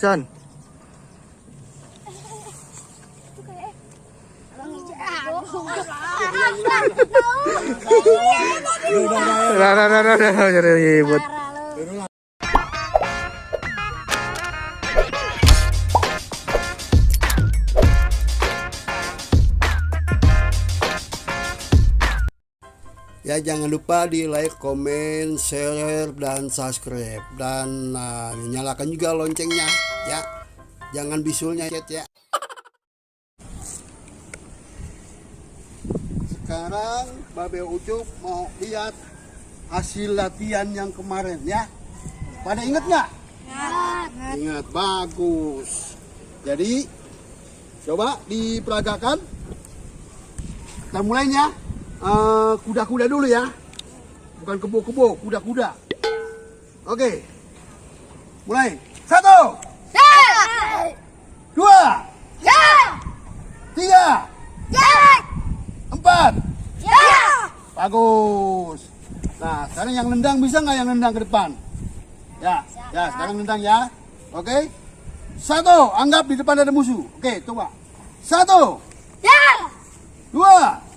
Son. Udah, jadi ribut. Ya, jangan lupa di like, komen, share, dan subscribe. Dan nyalakan juga loncengnya ya. Jangan bisulnya ya. Sekarang Babe Ucup mau lihat hasil latihan yang kemarin ya. Pada inget nggak? Ingat, bagus. Jadi coba diperagakan. Kita mulainya. Kuda-kuda dulu ya, bukan kebo-kebo, kuda-kuda. Oke, mulai. 1, 2, 3, 4. Bagus. Nah, sekarang yang nendang bisa nggak yang nendang ke depan? Ya, sekarang nendang ya. Oke. 1, anggap di depan ada musuh. Oke, coba. 1, 2,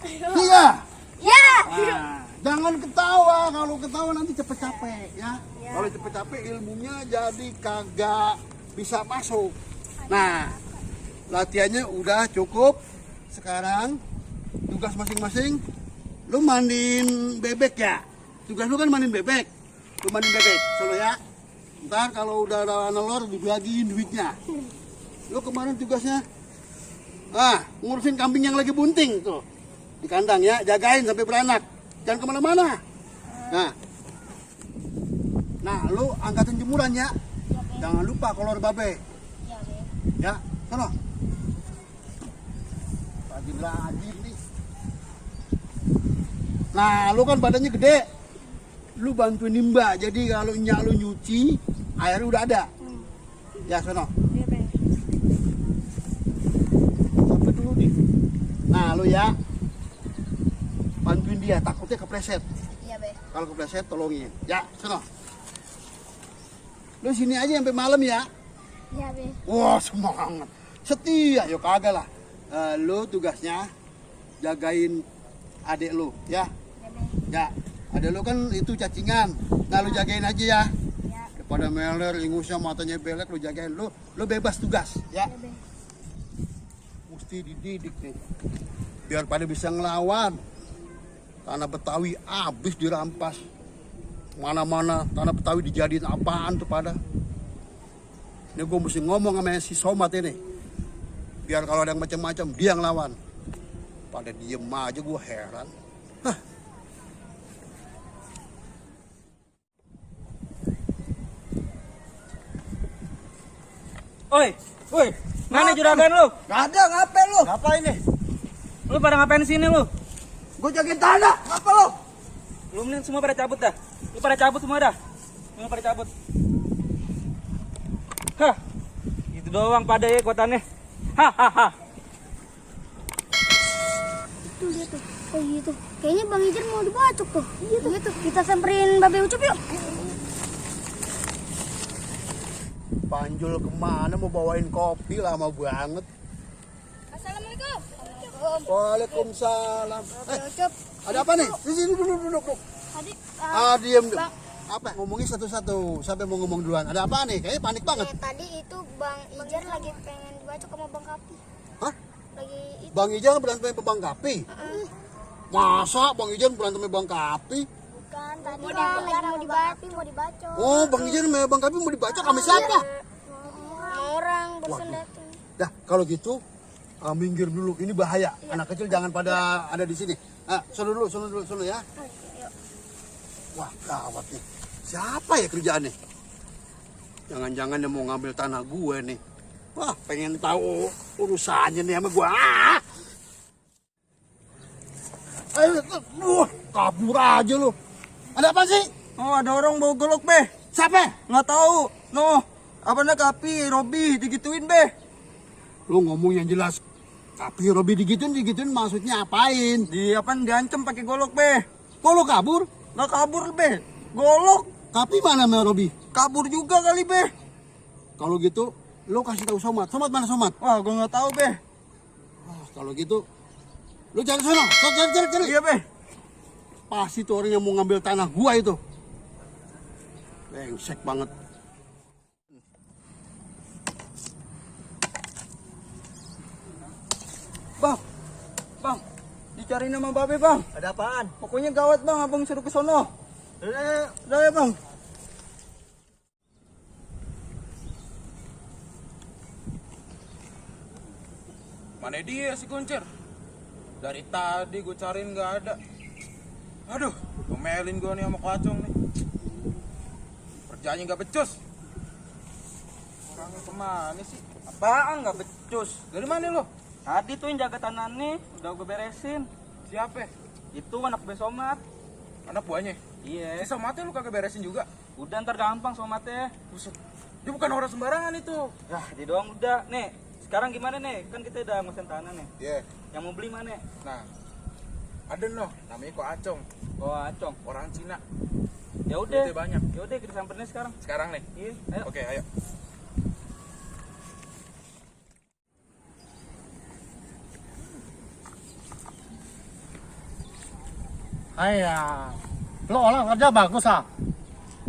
3. Nah, jangan ketawa. Kalau ketawa nanti capek-capek ya. Kalau capek-capek ilmunya jadi kagak bisa masuk. Nah, latihannya udah cukup. Sekarang tugas masing-masing. Lu mandiin bebek ya. Tugas lu kan mandiin bebek. Lu mandiin bebek, solo ya. Ntar kalau udah ada nelor dibagiin duitnya. Lu kemarin tugasnya ngurusin kambing yang lagi bunting tuh di kandang ya, jagain sampai beranak, jangan kemana-mana. Nah, lu angkatin jemuran ya, jangan lupa kolor Babe. Ya, sono. Rajin nih. Nah, lu kan badannya gede, lu bantuin nimba. Jadi kalau nyak lu nyuci, air udah ada. Ya, sono. Sampai dulu nih. Nah, lu ya. Bantuin dia, takutnya kepleset. Iya, Be. Kalau kepleset tolongin. Ya, sono. Lu sini aja sampai malam ya. Iya, Be. Wah, semangat. Setia, yuk kagak lah. Lu tugasnya jagain adik lu, ya. Iya, Be. Ya, adik lu kan itu cacingan. Nah, lu jagain aja ya. Iya. Daripada meler, ingusnya matanya belek, lu jagain. Lu bebas tugas, ya. Iya, Be. Mesti dididik nih. Biar pada bisa ngelawan. Tanah Betawi habis dirampas. Mana-mana tanah Betawi dijadiin apaan tuh pada. Ini gue mesti ngomong sama si Somat ini. Biar kalau ada yang macam-macam dia ngelawan. Pada diem aja, gue heran. Woi, mana juragan lu? Gak ada, ngapain lu? Ngapain nih? Lu pada ngapain sini lu? Gue jagain tanah, ngapa lu? Lu mending semua pada cabut dah. Lu pada cabut semua dah. Semua pada cabut. Hah, itu doang pada ya kekuatannya. Hahaha. Tuh, lihat tuh. Oh gitu. Kayaknya Bang Ijan mau dibacok tuh. Iya tuh. Kita samperin Babe Ucup yuk. Panjul kemana mau bawain kopi, lama banget. Assalamualaikum. Waalaikumsalam. Ucup. Ada apa nih? Sini duduk. Tadi Diem dulu. Apa? Ngomongin satu-satu. Siapa yang mau ngomong duluan? Ada apa nih? Kayaknya panik banget. tadi itu Bang Ijan lagi pengen dibacok sama Bang Kapi. Hah? Lagi itu. Bang Ijan berantem sama Bang Kapi? Masa Bang Ijan berantem sama Bang Kapi? Bukan, tadi kan lagi mau dibacok. Oh, Bang Ijan sama Bang Kapi mau dibaca sama siapa? Sama orang barusan datang. Dah, kalau gitu minggir dulu. Ini bahaya. Anak kecil jangan pada ada di sini. Sono dulu ya. Wah, gawat nih. Siapa ya kerjaannya? Jangan-jangan dia mau ngambil tanah gue nih. Wah, pengen tahu urusannya nih sama gue. Kabur aja lu. Ada apa sih? Oh, ada orang bawa golok, Be. Siapa? Nggak tahu. Noh, apa nak Kapi, Robi digituin, Be. Lu ngomong yang jelas. Kapi Robi digituin maksudnya apain? Diancam pakai golok, Be. Kok lu kabur? Nggak kabur, Be. Golok. Kapi mana sama Robi? Kabur juga kali, Be. Kalau gitu, lo kasih tahu Somad. Somad mana Somad? Wah, gue nggak tahu, Be. Kalau gitu, lo cari sana. Cari. Iya, Be. Pasti tuh orang yang mau ngambil tanah gua itu. Brengsek banget. Bang, dicariin sama Babe, Bang. Ada apaan? Pokoknya gawat, Bang. Abang suruh ke sono. Udah ya, Bang. Mana dia si Kuncir? Dari tadi gue cariin nggak ada. Aduh, ngomelin gue nih sama Kacung nih. Kerjanya nggak becus. Orangnya kemana sih? Apaan nggak becus? Dari mana lo? Tadi tuh yang jaga tanah nih, udah gue beresin. Siapa? Itu anak besomat. Anak buahnya? Iya. Si Somatnya lu kagak beresin juga? Udah ntar gampang somatnya. Buset. Dia bukan orang sembarangan itu. Yah, dia doang udah. Nih, sekarang gimana nih? Kan kita udah ngesen tanah nih. Iya. Yang mau beli mana? Nah, ada noh, namanya Ko Acong, Oh, Acong. orang Cina. Ya udah. Duitnya banyak. Ya udah kita samperin sekarang. Sekarang nih. Iya, ayo. Oke, ayo. Ayah, lo orang kerja bagus ah.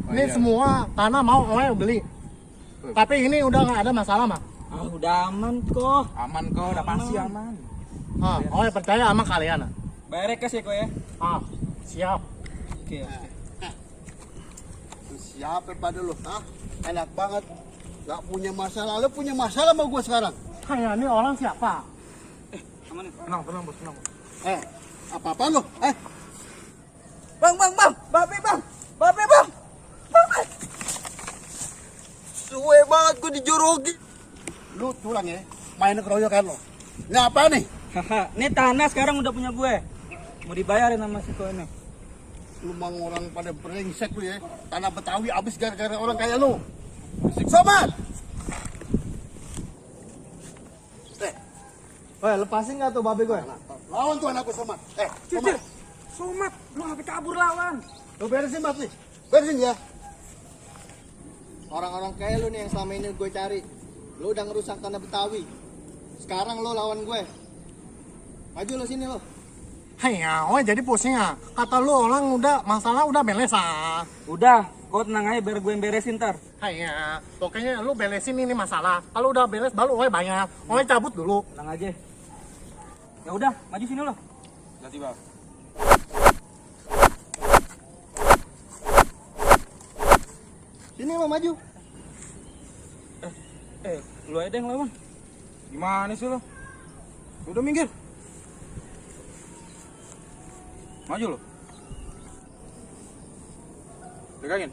Ini iya. semua tanah mau oleh beli. Tapi ini udah nggak ada masalah mah. Ah, udah aman kok. Aman kok, udah pasti aman. Ah, oleh percaya sama kalian ah. Bayar cash ya kok ya. Ah, siap. Oke. Siapa pada lo? Hah? Enak banget. Gak punya masalah. Lo punya masalah sama gua sekarang. Ayah, ini orang siapa? Aman nih. Tenang, bos, tenang. Apa-apa lo? Bang. Babe, Bang. Babe. Suwe banget gue dijorogi. Lu pulang ya. Main keroyokan lo. Ini apa nih? Haha, ini tanah sekarang udah punya gue. Mau dibayarin sama si ini. Lu mau orang pada brengsek lu ya. Tanah Betawi habis gara-gara orang kayak lu. Sobat! Woi, lepasin nggak tuh babe gue? Lawan tuh anakku Somat. Somat. Somat, lu ngapain kabur lawan? Lu beresin Mat nih. Beresin ya. Orang-orang kayak lu nih yang selama ini gue cari. Lu udah ngerusak tanah Betawi. Sekarang lu lawan gue. Maju lu sini lu. Ayah, oh jadi pusing ah. Kata lu orang udah masalah udah beres ah. Udah, kau tenang aja biar gue yang beresin ntar. Ayah, pokoknya lu beresin ini masalah. Kalau udah beres baru oleh bayar. Oleh cabut dulu. Tenang aja. Ya udah, maju sini lo. Ganti, Bang. Sini lu maju. Lu aja yang lawan. Gimana sih lo? Udah minggir. Maju lo. Pegangin.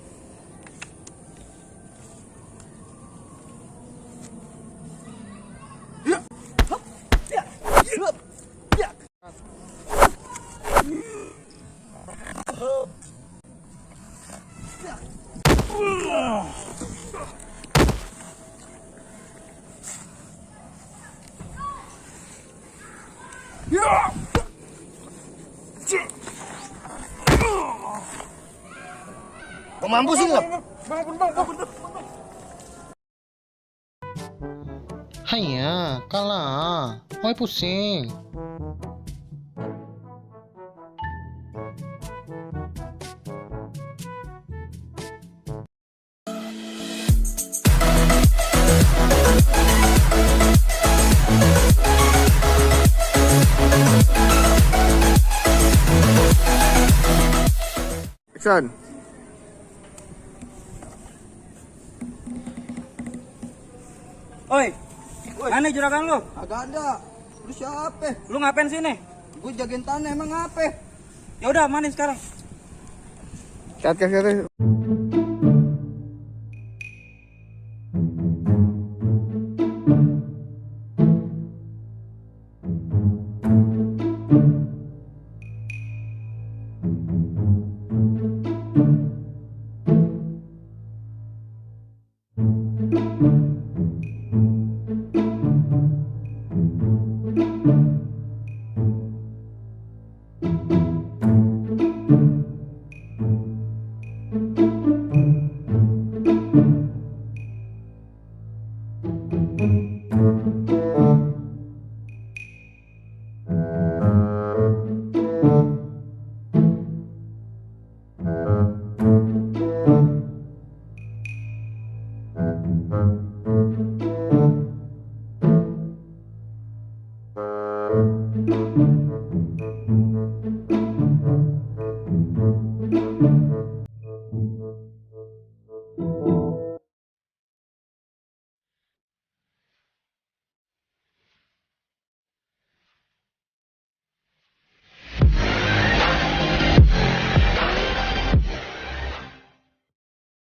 Kok mampus sih lo? Hanya, kalah. Oi pusing. Action. Oi, mana juragan lu? Agak ada. Lu siapa? Lu ngapain sini? Gue jagain tanah emang apa? Ya udah, mana sekarang? Kat.